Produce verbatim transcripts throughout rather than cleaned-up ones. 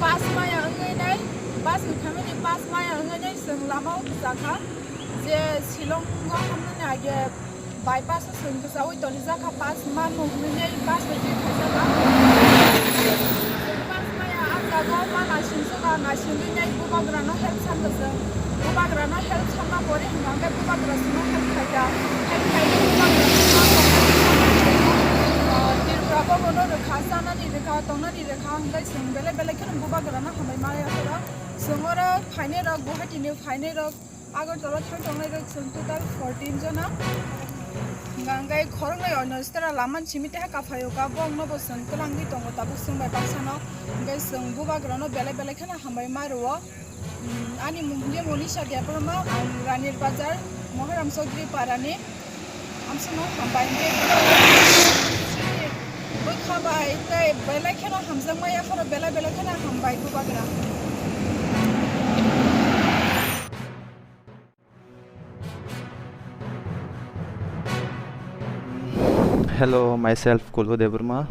Pass maya wngwi nai, bus ni family pass maya wngwi nai chwng lama o kwchakha je Shillong o hamnani age bypass o chwng kwchaui tonijakha pass mano hwnwi nai bus bai twi khaijak. Pass maya ah jaga o ma naisingsoka, naisingwi nai bubagrano help sanjak chwng. Bubagrano help sanma pore hwnka hwnkhe bubagra chwngno help khaijak. Help khainai bubagra chwngno, ah, Tripura bobono rwkha, chanani rwkha, tongnani rwkha hwnkhe chwng belai belai kheno bubagrano hambai maya phoro. Chwng oro phainairok, Guwahati ni phainairok, Agartala thang tongnairok chwng total fourteen jona. Hwnka hwnkhe khoroknwi oino sitara laman simi teha kaphaio ka, bongno bo chwng twlangwi tongo tabuk chwng bai baksano. Hwnkhe chwng bubagrano belai belai kheno hambai ma rwo. Hmm, ani mung hwnkhe Monisha Debbarma, ang Ranir Bazar, Moharam Chaudhary Parani. Amsano hambai hwnkhe bwkha bai tei belai kheno hamjakma yapharo belai belai kheno hambai bubagra. Hello, myself Kulu Debbarma.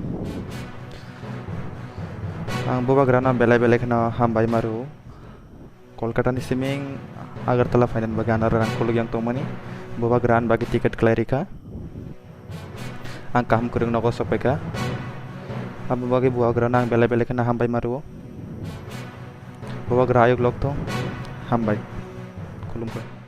Ang bubagrano belai belai kheno hambai ma rwo. Kolkata ni siming Agartala phainani bagwi ano rang khuluk yang tongmani. Bubagra ani bagwi ticket khlai rikha. Ang kaham kwrwng nogo sokpaikha. Abo bagwi bubagrano ang belai belai kheno hambai ma rwo. Bubagra ayuk lok thung. Hambai. Khulumkha.